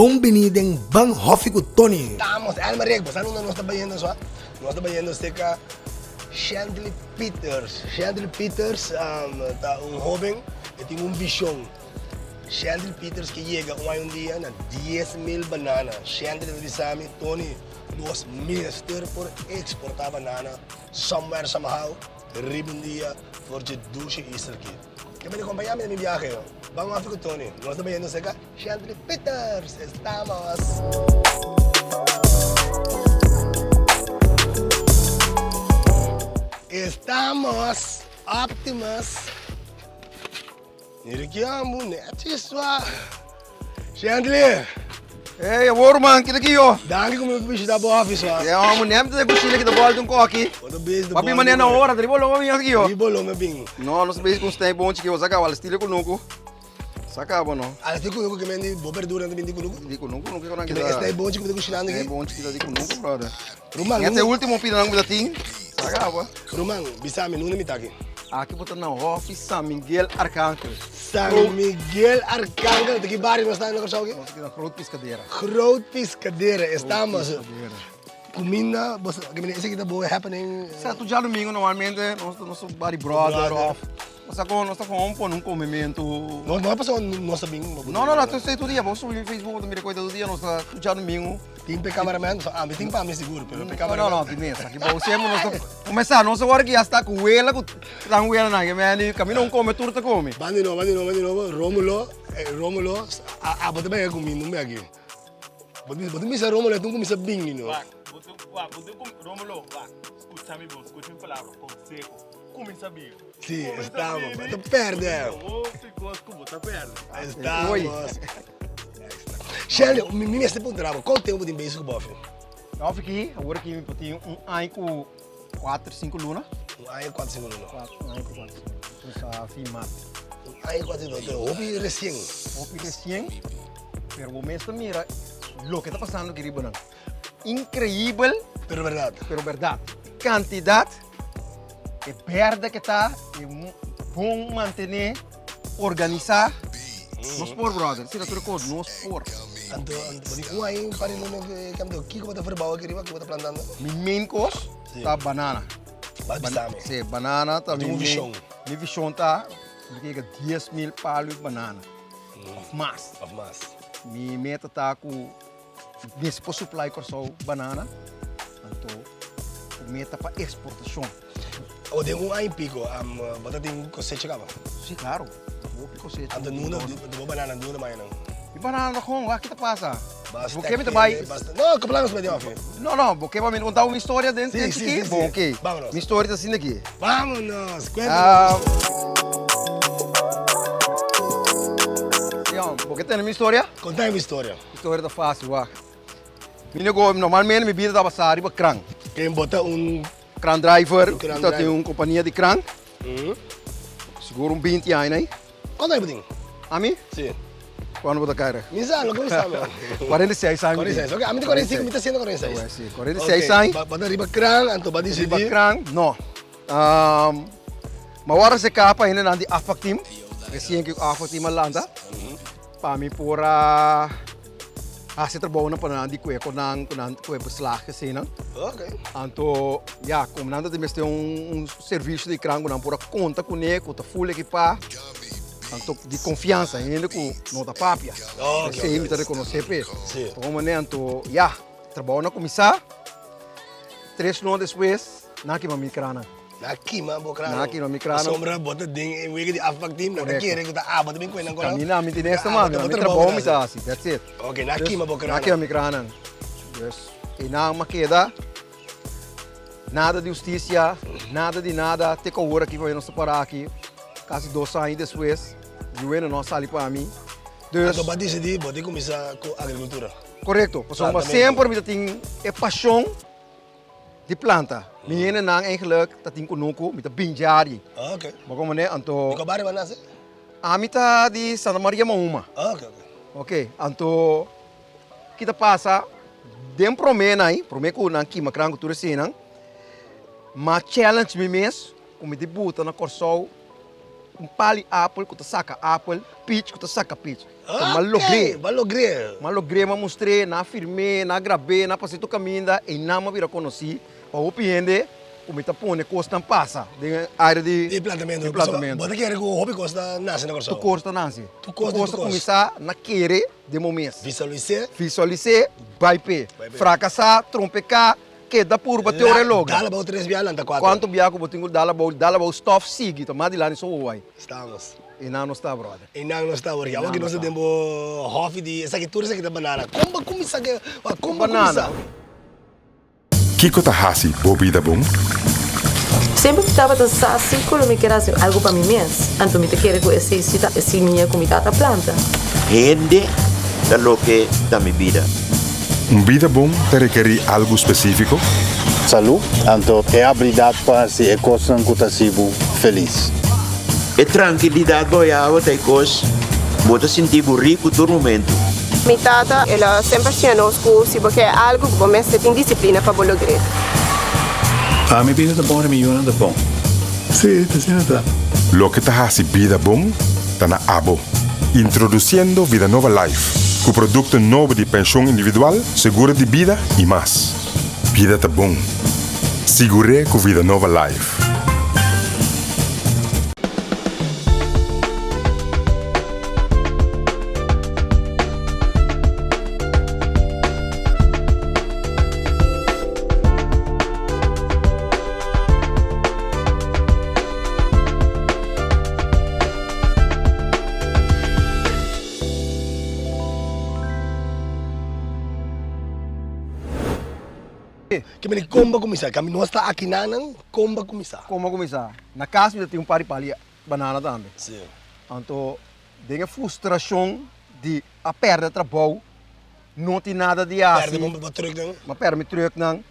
Bon bini den Ban Hòfi ku Tony. Estamos, Elmer Rick, bo sa unda nos ta bayendo sua? Nos ta bayendo serka Shandley Peters. Shandley Peters ta un hoben e tin un vision. Shandley Peters ke yega un aña un dia na 10,000 banana. Shandley ta bisa mi, Tony, nos mester por exporta banana somewhere, somehow, riba un dia for dje dushi isla aki. Ke bini kompañá mi na mi biahe. Ban Hòfi ku Tony. Nos ta bayendo serka Shandley Peters. Estamos! Estamos! Optimus! Mira ki ambu netjes swa. Shandley! Hey, awor man, kita ki yo? Danki ku mi bishita bo office wa. Ya, amo nem te kushina kita bolta un koki. Bo ta bezig Papi mané na hora, tri bolon mi aki yo. Tri bolon mi bin. No, nos bezig ku snij bonchi ki bo saka wal estilo kunuku. Saka bo no. Ala estilo kunuku ke men di bo berdura ta bin di kunuku? Di kunuku, kunuku ke nan kita. Ke snij bonchi ku bo ta kushinando aki? Snij bonchi kita di kunuku, brother. Ruman, Nget e ultimo pidanan ku bo ta tin. Saka bo. Ruman, bisa mi nunda mi ta aki? Aki bo ta na Hofi San Miguel Arcángel. San Miguel Arcángel, ta ki bario nos ta na Kòrsou aki? Nos ta na Groot Piscadera. Groot Piscadera, estamos. Kuminda, bo sa, esaki ta bo happening? Sa, tur djadumingu normalmente nos ta nos bari brother of Nos ta con, nos ta con pone un comemento. No, no pasobra nos ta bin. No, no, no, tur tur dia. Bo subi Facebook, bo ta mira koe tur dia. Nos ta tur djadumingu. Tin p'e cameraman, so ami tin pa mi sigur, pero p'e cameraman. No, no, tin mesa. Aki bo siempre nos ta kumesa. Nos awor aki ya sta ku wela ku tan wela nan. Ke meni kaminda un come tur ta come. Ban di nobo, ban di nobo, ban di nobo. Romulo, Romulo, abo ta bega ku mi number aki. Bo ta bisa Romulo, e ta kumisa bini no. Wak, bo ta, wak, bo ta Romulo, wak, skucha mi bon, skucha mi palabra, konseho. Kuminsa bira. Sí, estamos. Bo ta perde. Hopi kos ku bo ta perde. Estamos. Shelly, mi mester puntra bo, kon tempu bo tin bezig ku bòfi? Bòfi ki, awor aki mi por tin un aña ku kuater, sinku luna. Un aña ku kuater, sinku luna. Un aña ku kuater, sinku luna. Kuminsá fin mart. Un aña ku kuater, sinku luna. Hopi resien. Hopi resien, pero bo mes ta mira loke ta pasando aki riba nan. Increibel. Pero berdad. Pero berdad. Cantidad, e berde que ta, e bon mantene, organisa. Nos por, brother. Si ta tur cos, nos por. Anto, anto, di un aña pa di luna que cambio, kiko bo ta verbouw aki riba, kiko bo ta plantando? Mi main cos ta banana. Ba bisa mi. Si, banana ta mi main. vision. Mi vision ta, mi ta yega 10,000 palo di banana. Of mas. Of mas. Mi meta ta cu Mester por supply Kòrsou banana, anto ku meta pa eksportashon. Awo den un aña i piko bo ta tin kosecha kaba? Si klaro, hopi kosecha. Anto nuna bo banana nuna mañana? Mi banana ta kon, wak ki ta pasa? Basta Bo ke mi ta bai? No, ke plan nos mete ofi? No, no, bo ke pa mi konta un historia den Si, si, si, si. Bon, oke. Vámonos. Mi historia ta asina aki. Vámonos, kuéntanos. Leon, bo ke tende mi historia? Konta mi historia. Historia ta fácil, wak. Mi nego, normalmente mi bida ta basá riba kran. Ken bo ta un. Kran driver, Un kran mi ta tin driver. un kompania di kran. Sigur un binti aña ei. Kuantu aña bo tin? Ami? Si. Kuantu bo ta kaira? Mi sa, loke mi sa man. 46 aña mi tin. 46, ok. Ami tin 45, mi ta siendo 46. Si, 46 aña. Ok, bo ta riba kran, anto bo a disidí. Riba kran, no. Mi a wòrdu aserká pa hendenan di Afpak Team, resien ku Afpak Team a lanta. Pa mi por a hasi trabounan pa nan di kue ku nan ku nan kue beslag eseinan. Anto ya komo nan ta tin mester un servisio di kran ku nan por a konta kuné ku ta full ekipá anto di konfiansa hende ku no ta papia. Esei mi ta rekonosé p'e. Por manera anto ya trabounan a kuminsá tres luna despues nan a kima mi krannan. Na kima bo krano. Na kima mi krano. Pasobra bo ta den e wega di afpak team, nan ta kere ku ta abo ta bin kue nan koran. Kaminda mi tin esta man, mi trabou mi ta hasi, that's it. Ok, na kima bo krano. Na kima mi kranan. Dus, einan mi a keda, nada di hustisia, nada di nada, te ku awor aki nos ta para aki, kasi dos aña despues, yuena no a sali pa mi. Dus. Anto bo a disidí bo tin kuminsá ku agrikultura. Korekto, pasobra semper mi ta tin e pashon. Di planta. Mi hendenan eigenlijk ta tin kunuku, mi ta bin djari. Ok. Bo komprende? Anto. Di kua bario bo a nase? Ami ta di Santa Maria Mahuma. Ok, ok. Ok, anto ki ta pasa den prome nan, prome ku nan kima kran ku tur eseinan, m'a challenge mi mes ku mi di buta na Kòrsou. Un pali apel ku ta saka apel, peach ku ta saka peach. Ta m'a logr'é. Bo a logr'é. M'a logr'é, m'a mustr'é, nan a firm'é, nan a grab'é, nan a pas'é tur kaminda, einan m'a bira konosí pa hopi hende ku mi ta pone kosnan pasa den e área di. Di plantamentu. Di plantamentu. Bo ta kere ku hopi kos ta nase na Kòrsou? Tur kos ta nase. Tur kos di tur kos. Tur kos ta kuminsá na kere den bo mes. Visualis'é. Visualis'é, bai p'e. Frakasá, trompeká. Keda purba te ora e logra. Dal abou tres bia lanta kuater. Kuantu bia ku bo tin ku dal abou, dal abou stòf sigui ta mas dilanti so wou ai. Stamos. Einan nos ta brother. Einan nos ta brother. Awor ki nos ta den bo hòfi di esaki tur esaki ta banana. Kon bo kuminsá ke kon bo kuminsá? Kiko ta hasi bo bida bon? Semper mi tabata sa si ku lo mi kier hasi algu pa mi mes, anto mi ta kere ku esei si ta e simia ku mi tata planta. Hende ta loke ta mi bida. Un bida bon ta rekerí algu spesífiko? Salú, anto e abilidat pa hasi e kosnan ku ta hasi bo felis. E trankilidat bo yawa ta e kos bo ta sinti bo riku tur momentu. Mi tata, el a semper siña nos ku si bo ke algu, bo mester tin disiplina pa bo logr'é. Pa mi bida ta bon, mi yunan ta bon. Sí, ta asina ta. Loke ta hasi bida bon ta na abo. Introduciendo Vidanova Life, cu producto nobo di pensioen individual, seguro di bida y mas. Bida ta bon. Sigur'é cu Vidanova Life. Ke mene kon bo kuminsá? Kami nos ta aki nanan, kon bo kuminsá? Kon bo kuminsá? Na kas mi ta tin un par di pali banana tambe. Sí. Anto den e frustrashon di a pèrdè trabou, no tin nada di hasi. Pèrdè bo trùknan. Mi a pèrdè mi trùknan.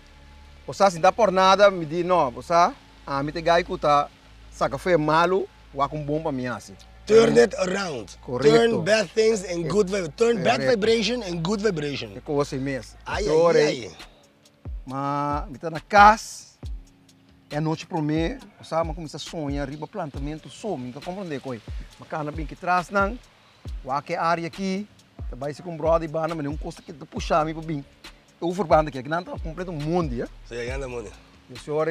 Bo sa sin ta por nada mi di no, bo sa ami ta e gai ku ta saka fu e malu. Wak un bon pa mi hasi. Turn it around. Correcto. Turn bad things in good vibration. Turn bad vibration in good vibration. E cosa ei mes. Ai, ai, ai. Ma mi ta na cas e anochi prome, bo sa, mi a cuminsa soña riba plantamento so, mi no ta comprende koe. Mi a cana binki tras nan, wak e area aki, ta bay si cu un brother di banda, ma un cosa ta pusha mi pa bin e overband aki. Aki nan ta completo un mondi, eh. Si, aki nan ta mondi.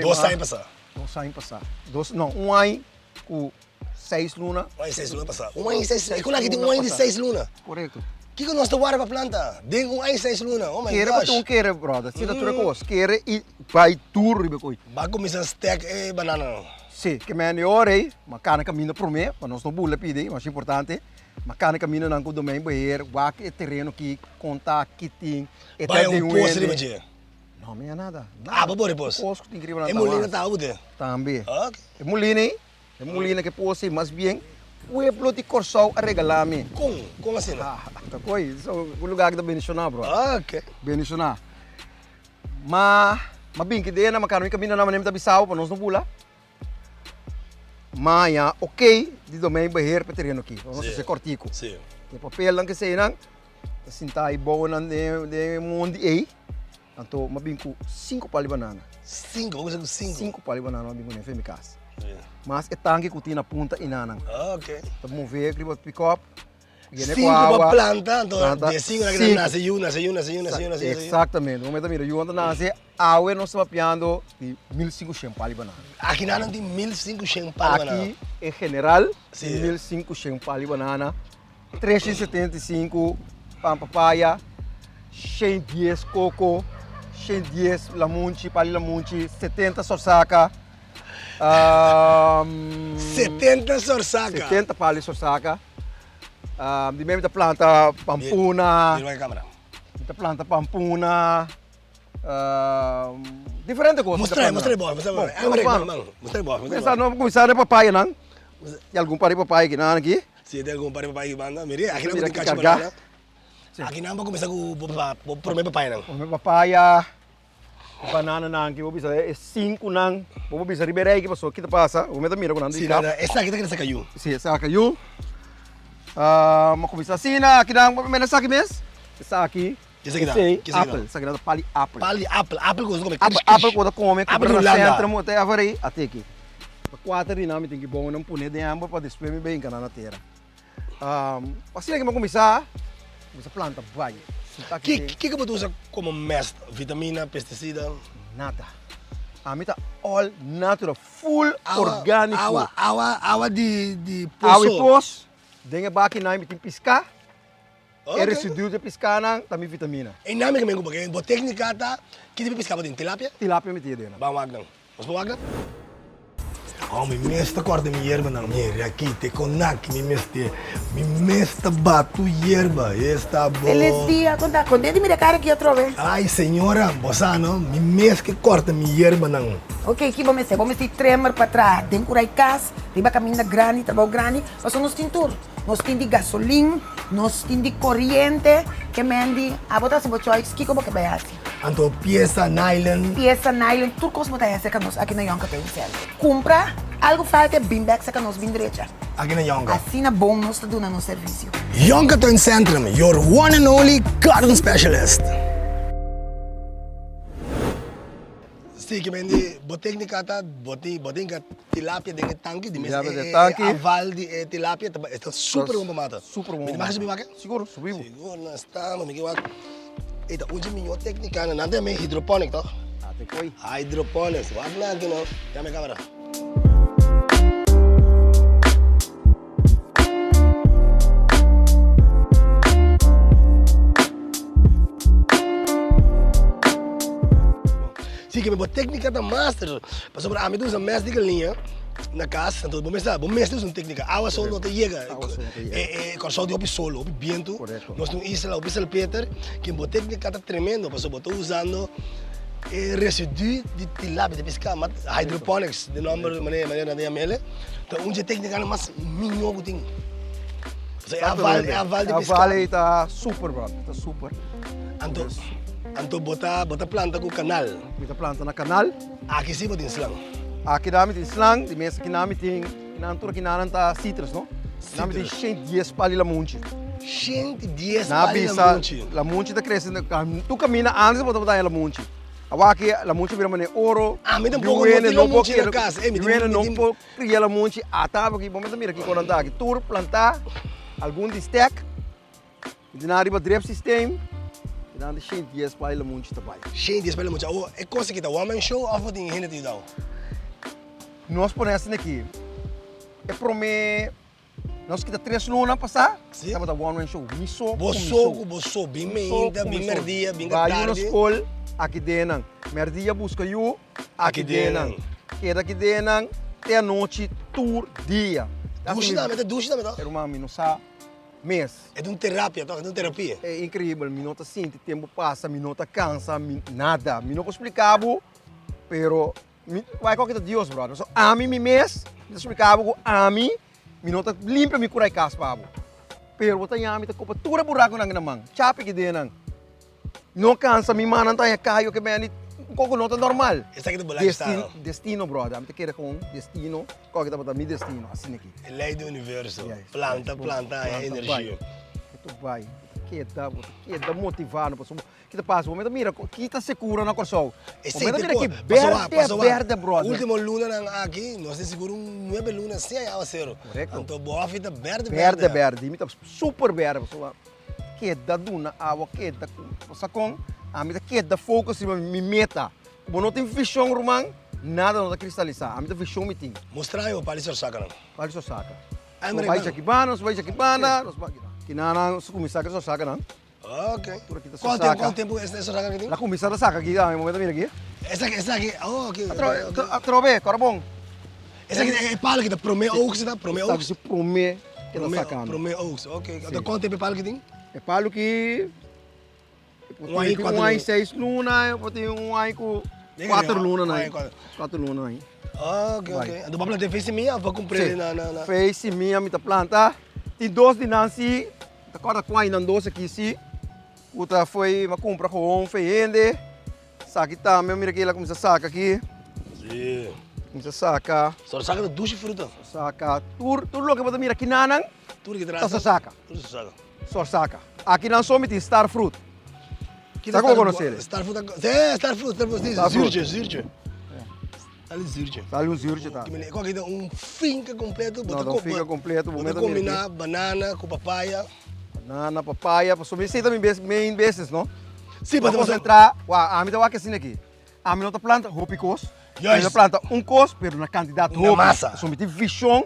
Dos aña pasa. Dos aña pasá. Dos, no, un aña ku seis luna. Un aña i seis luna pasá. Un aña i seis luna. E kon aki tin un aña di seis luna. Korekto. Kiko nos ta warda pa planta den un aña i seis luna? Oh my gosh. Kere pa tun kere, brother. Si ta tur e kos. Kere i bai duru riba e koi. Ba kuminsá stek e banananan. Si, ke men e ora ei, ma kana kaminda promé, pa nos no bula pidi, masha importante. Ma kana kamindanan ku Domeinbeheer, wak e tereno ki, konta ki tin, e ta Bai den un un pos hende. riba dje. No mi a nada. Ah, bo por pos. Pos ku tin riba E mulina ta abu te. Tambe. Ok. E mulina ei, e mulina ke pos ei, mas bien pueblo di Kòrsou a regalá mi. Kon? Kon asina? Ah, ta koi. So, un lugar ki ta bendishoná, bro. Ok. Bendishoná. Ma, ma bin ki dena, ma kara mi kaminda nan manera mi ta bisa bo pa nos no bula. Maña, ok, di Domeinbeheer pa e tereno aki. Nos hasi kòrtiku. Sí. E papelnan ke eseinan ta sinta ei bounan den den e mondi ei. Anto mi a bin ku sinku pal di banana. Sinku? Bo kusa ku sinku? Sinku pal di banana mi a bin kuné for mi kas. Mas e tanki ku tin na punta inanan. Ok. Ta move riba pikòp. Yene ku Sinku pa awa. planta, anto Planta. de sinku nan Sinku. nase yu, nase yu, nase yu, nase yu, nase yu, nase yu. Exactamente. Bo mester mira yu nan ta nase, awe nos ta papiando di 1500 pal di banana. Aki nan nan tin 1500 pal di banana. Aki en general Sí. tin 1500 pal di banana, 375 pan papaya, 110 koko, 110 lamunchi, pal di lamunchi, 70 sorsaka. 70 sorsaka. 70 pal di sorsaka. Di mi ta planta pampuna. Mira camera. Mi ta planta pampuna. Diferente cos. Mostra, mostra boy, mostra boy. Bon, man, mostra boy. Cuminsa no, cuminsa de papaya nan. Di algun par di papaya aki nan aki. Si, di algun par di papaya aki banda. Mira, aki nan bo tin cachi banana. Aki nan bo cuminsa cu bo prome papaya nan. Prome papaya. Banana nan ki bo bisa e sinku nan bo por bisa riba e rei ki paso ki ta pasa bo mester mira ku nan di kap. Si esaki ta keda saka yu. Si esaki yu. Bo kuminsa asina aki nan bo mira esaki mes esaki esei apel esaki nan ta pali apel. Pali apel apel ku bo ta kome Apel ku bo ta kome ku bo ta na sentro bo ta aver ei ateki. Pa kuater di nan mi tin ki bon nan pone den hamber pa despues mi bin hinka nan na tera. Asina ki mi a kuminsá, kuminsá planta bai. Kiko bo ta usa komo mest? Vitamina, pestisida? Nada. Ami ta all natural, full orgániko. Awa, awa, awa di di poso. Awa di pos, den e bakinan mi tin piská. E residu di e piskanan ta mi vitamina. E nan mi ke men ku bo téknika ta, ki tipo piska bo tin? Tilapia? Tilapia mi tin den nan. Ban wak nan. Nos por wak nan? Oh, mi mes ta kòrta mi yerbanan. Mira aki, te konak mi mester. Mi mes ta batu yerba. Esta bon. Felis dia, kon ta? Kontent di mira kara aki atrobe. Ai, señora, bo sa no, mi mes ke kòrta mi yerbanan. Ok, ki bo mester? Bo mester trimmer pa traha den kurai kas, riba kaminda grandi, trabou grandi, pasobra nos tin tur. Nos tin di gasolin, nos tin di koriente, ke men di abo ta hasi bo choice kiko bo ke bai hasi. Anto piesa nylon. Piesa nylon, tur kos bo ta hasi serka nos aki na Yonka Tuin Center. Kumpra algu falta bin bek serka nos bin drecha. Aki na Yonka. Asina bon nos ta duna nos servisio. Yonka Tuin Centrum, your one and only garden specialist. Sí, ke men di bo téknika ta bo tin bo tin ka tilapia den e tanki di mes e aval di e tilapia ta ta super bon pa mata. Super bon. Mi ta maka subi wak? Sigur, subi bo. Sigur nan sta mi ke wak e ta un di mihó téknika nan nan ta yama hidroponik toh? A te koi. Hydroponics, wak nan aki no. Yama e kamera. Sí, ke mi bo téknika ta master. Pasobra ami ta usa mes di galiña na kas, anto bo mester sa, bo mester usa un téknika. Awa sol no ta yega. E Kòrsou tin hopi sol, hopi bientu. Nos tin un isla, hopi salpeter. Ke bo téknika ta tremendo, pasobra bo ta usando e residu di tilapia, di piská, hydroponics, di nòmber manera nan ta yama el. Ta un dje téknikanan mas mihó ku tin. Pasobra e aval, e aval di piská. E aval ei ta super, brother. Ta super. Anto, anto bo ta, bo ta planta ku kanal. Mi ta planta na kanal. Aki si bo tin slang. Aki nan mi tin slang, di mes aki nan mi tin, kinan tur akinanan ta citrus, no? Nan mi tin 110 pali lamunchi. 110 pali lamunchi. Nan bisa, lamunchi ta krese, tur kaminda antes bo tabata haña lamunchi. Awaki lamunchi a bira manera oro. Ami tampoco no tin lamunchi na cas. Yu hende no por cria lamunchi ata aki. Bo mester mira kico nan ta aki. Tur planta, algun di stek, di nan riba drip systeem, di nan di shen dies pa e lamunchi ta bay. Shen dies pa e lamunchi. Awor e cos aki ta one man show of bo tin hende ta yuda bo? Nos pone asina aki, e prome. Nos kita tres luna pasá, tabata one man show. Mi so ku mi so. Bo so ku bo so. Bin meinta, bin merdia, bin tardi. Bai yu na skol, aki den nan. Merdia buska yu, aki den nan. Keda aki den nan te anochi tur dia. Dushi tambe, ta dushi tambe toh? Ruman, mi no sa mes. E ta un terapia toh, e ta un terapia. E increibel, mi no ta sinti tempu pasa, mi no ta kansa, mi nada. Mi no por splika bo, pero Mi wak koke ta Dios brother. So ami mi mes, mi ta splika bo ku ami mi no ta limpia mi kura e kas pa bo. Pero bo ta yama mi ta kopa tur e burakunan na man. Chapi ki den nan. No kansa mi mannan ta haña kayo ke beni koko no ta normal. Esaki ta bo lifestyle. Destino brother. Ami ta kere kon destino koke tabata mi destino asina aki. E lei di universo. Planta planta haña energia. Bo ta bai, bo ta keda, bo ta keda motiva no pasobra Ki ta pasa? Bo mester mira ki ta sekura na Kòrsou. Bo mester mira ki bèrdè bèrdè bròder. Ultimo lunanan aki nos tin sigur un nuebe luna sin haña awaseru. Korekto. Anto bo hòfi ta bèrdè bèrdè. Bèrdè bèrdè. Mi ta super bèrdè pasobra keda duna awa keda sa kon ami ta keda focus riba mi meta. Ku bo no tin vishon ruman nada no ta kristalisá. Ami ta vishon mi tin. Mustra mi bo pali sorsaka nan. Pali sorsaka. Nos bai djaki banda nos bai djaki banda nos bai Kinana nos kuminsá ku sorsaka nan. Ok. Cuál tempo, cuál tempo es eso saca aquí? La cuminsa ta saca aquí, dame momento mira aquí. Esa aquí, esa aquí. Oh, ok. Atrobe, cora bon. Esa aquí e palo que ta prome oogst ta, prome oogst. Sa prome que ta sacando. Prome oogst, ok. Anto cuánto tempo e palo que tin? E palo ki Un aña y cuatro Un aña y seis luna, por tin un aña cu cuatro luna na. Cuatro luna na. Ok, ok. Anto bo a planta fe semilla of bo a cumpra na na? Fe semilla mi ta planta. Tin dos di nan si. Ta kòrda ku ai nan dos aki si ku ta foi a kumpra gewoon fe hende. Esaki tambe mira ki el a kuminsá saka aki. Sí. Kuminsá saka. So saka ta dushi fruta. Saka tur tur loke bo ta mira aki nanan. Tur ki ta saka. Tur ta saka. So saka. Aki nan so mi tin star fruit. Sa ku bo konosé? Star fruit. Sí, star fruit, star fruit. Zuurtje, zuurtje. Sali zuurtje. Sali un zuurtje ta. E kòki ta un finka kompleto. No, ta un finka kompleto. Bo ta kombiná banana ku papaya. Banana, papaya, pasobra esei ta mi main business, no? Sí, pa konsentrá, wak, ami ta wak asina aki. Ami no ta planta hopi kos. Mi ta planta un kos, pero na kantidat hopi. Na masa. Pasobra mi tin vishon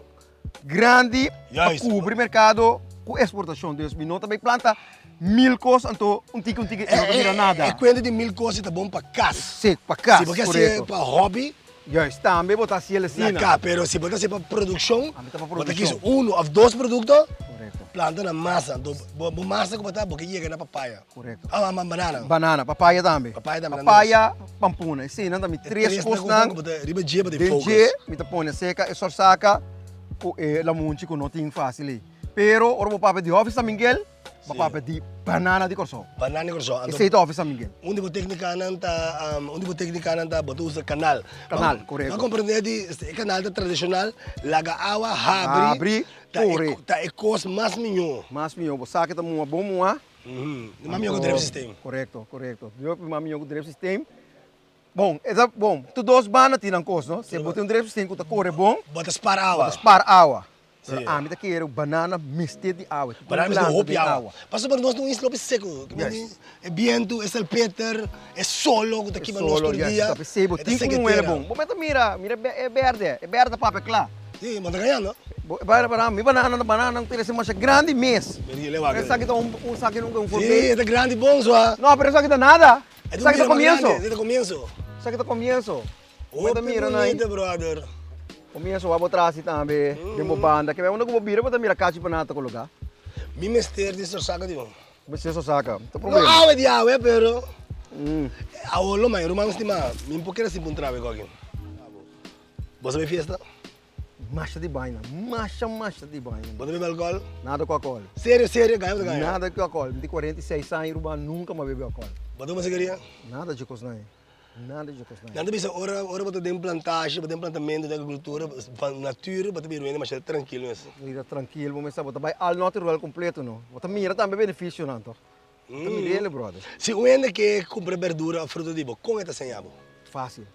grandi pa kubri merkado ku eksportashon. Dus mi no ta bai planta mil kos anto un tiki un tiki e no ta bira nada. E kuenta di mil kos ta bon pa kas. Si, pa kas, Si bo ke hasié pa hobby. Juist, tambe bo ta hasié asina. Na kas, pero si bo ta hasié pa produkshon, Ami ta pa bo ta produkshon. kis unu òf dos produkto, Korekto. planta na masa. Anto bo masa ku bo ta, bo ke yega na papaya. Korekto. Ah, banana. Banana, papaya tambe. Papaya tambe. Papaya, pampuna. Eseinan ta mi tres kosnan. Riba dje bo ta Den focus. dje mi ta pone seka e sorsaka ku e lamunchi ku no tin fásil ei. Pero ora bo papia di Hòfi San Miguel, bo papia di banana di Kòrsou. Banana di Kòrsou. Anto Esei ta Hòfi San Miguel. Un di bo téknikanan ta, un di bo téknikanan ta bo ta usa kanal. Kanal, korekto. Bo a komprendé di e kanal ta tradishonal, laga awa habri. Habri, kore. Ta e kos mas mihó. Mas mihó. Bo sa ke ta muha bon muha. Di mas mihó ku drip system. Korekto, korekto. Di mas mihó ku drip system. Bon, e ta bon. Tur dos banda tin nan kos, no? Si bo tin un drip system ku ta kore bon. Bo ta spar awa. Bo ta spar awa. Pero ami ta kere banana mester di awa. Banana mester hopi awa. Pasobra nos ta un isla hopi seku. E bientu, e salpeter, e solo ku ta kima nos tur dia. E solo, yes. P'esei bo tin ku muhé bon. Bo mester mira, mira e berde. E berde ta papia kla. Si, bo ta gañando. Mi banana, banana ta krese masha grandi mes. Esaki ta un esaki nunka un Si, e ta grandi bon sua. No, pero esaki ta nada. Esaki ta komienso. Esaki ta komienso. Esaki ta komienso. Hopi bunita, brother. Komienso wak bo tras tambe den bo banda. Ke unda ku bo bira bo ta mira kachi banana ta koloká. Mi mester di sosaka di bo. Mester sosaka. Ta problema. No awe di awe pero. Awo lo mai ruman stima mi por kere sin puntra awe koki. Bo sa bay fiesta? Masha di baina, masha masha di baina. Bo ta bebe alcohol? Nada ku alcohol. Serio serio gaña bo ta gaña? Nada ku alcohol. Mi tin 46 aña Ruben nunka mi a bebe alcohol. Bo ta huma sigaria? Nada dje kosnan ei. Nada dje kosnan ei. Nan ta bisa ora ora bo ta den plantage, bo den plantamentu, den agricultura, van nature bo ta bira un hende masha trankil mes. Bo bira trankil, bo mester bo ta bai al natural completo no. Bo ta mira tambe beneficionan toch. Bo ta mir'el brother. Si un hende ke kumpra berdura of fruta di bo, kon e ta seña bo? Facil.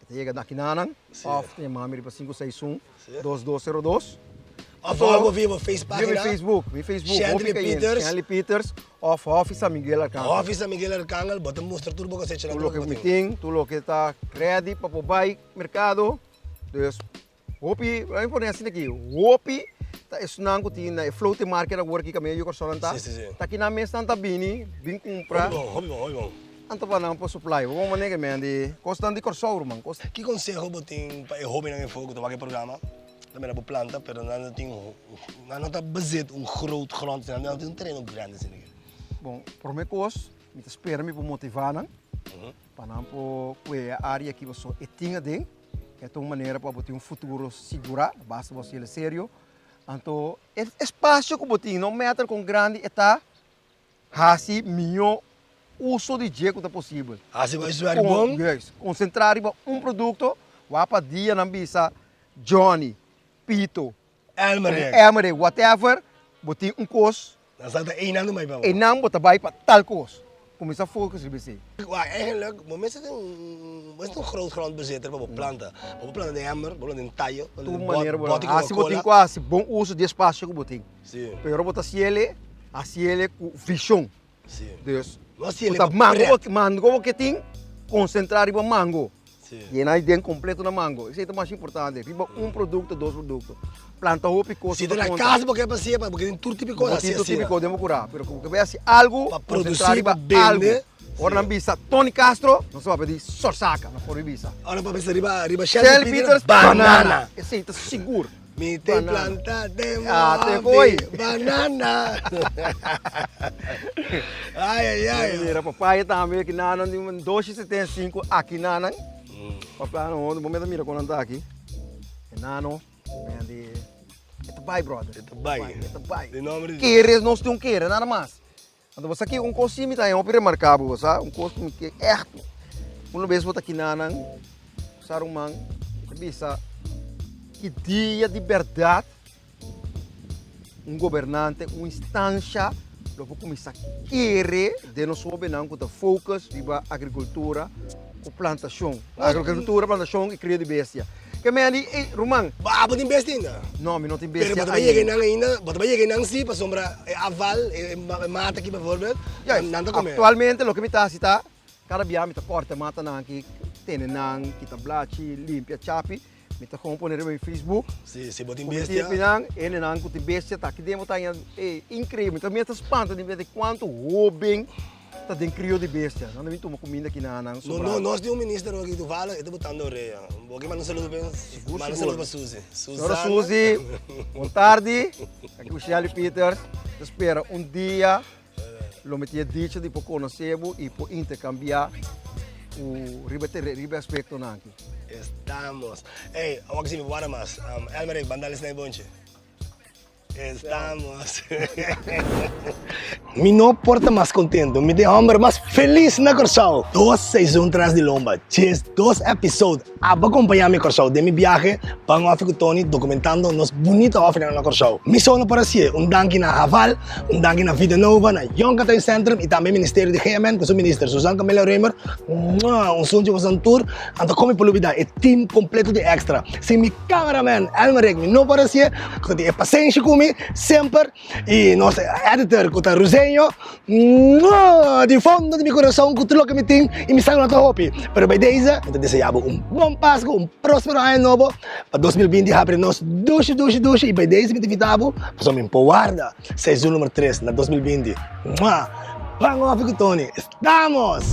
E ta yega daki nanan of ta yama mi riba 561 2202. Of volg bo via bo face pagina. Via mi Facebook, mi Facebook. Shanley Peters. Shanley Peters of Hofi San Miguel Arcangel. Hofi San Miguel Arcangel, bo ta mustra tur bo cosechanan. Tur loke mi tin, tur loke ta ready pa por bay mercado. Dus hopi, laat mi pone asina aki, hopi ta esnan cu tin na e floating market awor aki caminda yu Corsounan ta. Si, si, si. Ta kinan mes nan ta bini, bin cumpra. Hopi bon, hopi bon, hopi bon. Anto pa nan por supply bo manera ke men di kosnan di Kòrsou ruman kos. Ki konseho bo tin pa e hóbennan efo ku ta wak e programa? Ta mira bo planta pero nan no tin nan no ta bezit un groot grond nan no tin un tereno grandi asina ke. Bon, promé kos mi ta spera mi por motivá nan pa nan por kue e área aki pasobra e tin aden e ta un manera pa bo tin un futuro sigurá basta bo hasiel serio. Anto e espasio ku bo tin no mèter kon grandi e ta Hasi mihó uso di dje ku ta posibel. Hasi bo huiswerk bon. Juist. Konsentrá riba un produkto, wak pa dia nan bisa Johnny, Pito, Elmerich, Elmerich, whatever, bo tin un kos. Nan sa ta einan ta bai pa bo. Einan bo ta bai pa tal kos. Kuminsá focus riba esei. Wak, eigenlijk, bo mester tin un, bo mester un groot grondbezitter pa bo planta. Bo por planta den emmer, bo por planta den tayo, bo por Tur planta den manera bo bòt, bòt di hasi bo tin Coca-Cola. ku hasi bon uso di e spasio ku bo tin. Sí. Pero bo ta hasiel, hasiel ku vision. Sí. Dus, No hasiel bo ta pa mango, pret. mango bo ke tin, konsentrá riba mango. Sí. Yena e den kompleto na mango. Esei ta mas importante. Riba un produkto, dos produkto. Planta hopi kos Si ta ta na konta. kas bo ke pa hasié, pa bo ke tin tur tipo di kos, Bo hasi tin tur asina. tipo di kos den bo kurá. Pero ku bo ke bai hasi algu, Pa konsentrá produsí, riba pa bende. algu. Ora nan bisa Tony Castro, nos ta papia di Sorsaka, nos por bisa. Ora nan papia riba riba Shelly Shelly Peters, Peters, banana. Esei ta sigur. Mi te planta den Ah, te hopi foi. banana. Ai, ai, ai. Mira, papaya tambe aki nanan di un 275 aki nanan. Papaya no, bo meta mira kon nan ta aki. E nano, men di e ta bai brother. E ta bai. E ta bai. Den nomber di Dios. Kere nos tin un kere, nada mas. Anto bo sa ki un kos si mi ta haña hopi remarkabel bo sa, un kos ku mi ke ègt unu bes bo ta kinanan sa ruman mi ta bisa ki dia di bèrdat un gobernante un instansha lo por kuminsá kere den nos hóbennan ku ta focus riba agrikultura. Ku plantashon. Agrikultura, plantashon i krio di bestia. Ke men di, ey, ruman. Bo abo tin bestia ainda? No, mi no tin bestia ainda. Pero bo ta bai yega einan ainda, bo ta bai yega einan si, pasobra e afval, e mata aki bijvoorbeeld, nan ta kome. Aktualmente loke mi ta hasi ta, kada bia mi ta kòrta e matanan aki, tene nan, kita blachi, limpia, chapi. Mi ta gewoon pone riba mi Facebook. Si, si bo tin bestia. Ku mi tin hendenan ku tin bestia ta aki den bo ta haña e inkreibel. Mi ta mester spanta di mira kuantu hoben ta den krio di bestia. Nan ta bin tuma kuminda aki na nan sobrá. No, nos tin un minister aki toevallig e ta botando orea. Bo ke manda un saludo pa e? Manda un saludo pa Suzy. Señora Suzy, bon tardi. Aki ku Shelly Peters. Ta spera un dia Lo mi tin e dicha di por conoce bo y por intercambia cu riba e riba e aspectonan aki. Estamos. Ey, awor si mi por wara mas. Um, Elmerick, bandale snij bonchi. Estamos. mi no por ta mas contento. Mi ta e homber mas feliz na Corsou. Dos seizoen tras di lomba. Djes dos episode. Abo acompaña mi Corsou den mi biahe pa un hofi cu Tony documentando nos bunito hofinan na Corsou. Mi solo por hacié. Un danki na Haval, un danki na Vida Nova, na Jonkertuin Centrum y tambe Ministerio di GMN cu su Minister Susan Camelia Römer. Mua! Un sunchi boso tur. Anto con mi por lubida e team completo di Extra. Sin mi cameraman Elmerick mi no por hacié. Cu ta tin e pasenshi cu mi semper. Y nos editor cu ta Ruseño, mua, di fondo di mi corazon cu tur loke mi tin y mi sa cu no ta hopi, pero by deze mi ta desea bo un bon Pascu, un prospero aña nobo pa 2020 habri nos dushi dushi dushi y by deze mi ta invita bo pasobra mi por warda seizoen numero tres na 2020, mua, Pan Ofi cu Tony, estamos!